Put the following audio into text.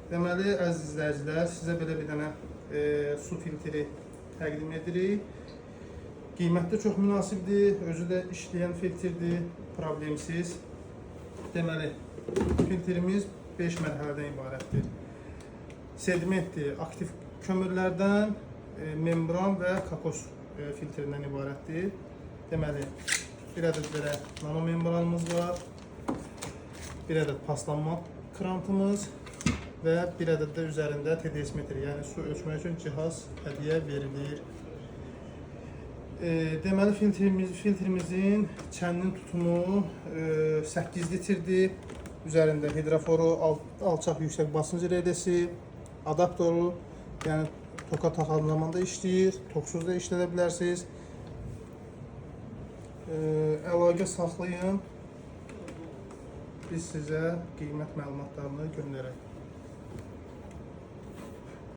Deməli, əziz izləyicilər, sizə belə bir dənə su filtri təqdim edirik. Qiyməti çox münasibdir, özü də işləyən filtrdir, problemsiz. Deməli, filtrimiz 5 mərhələdən ibarətdir. Sedimentdir, aktiv kömürlərdən, membran və kokos filtrindən ibarətdir. Deməli, bir ədəd belə nanomembranımız var, bir ədəd paslanma krantımız və bir ədəd də üzərində TDS metr, yəni su ölçmək üçün cihaz hədiyyə verilir. Deməli filtrimizin çəninin tutumu 8 litrdir. Üzərində hidroforu, alçaq yüksək basınc relesi, adaptoru, yəni toka taxan zaman da işləyir, toksuz da işlədə bilərsiniz. Əlaqə saxlayın. Biz sizə qiymət məlumatlarını göndərək.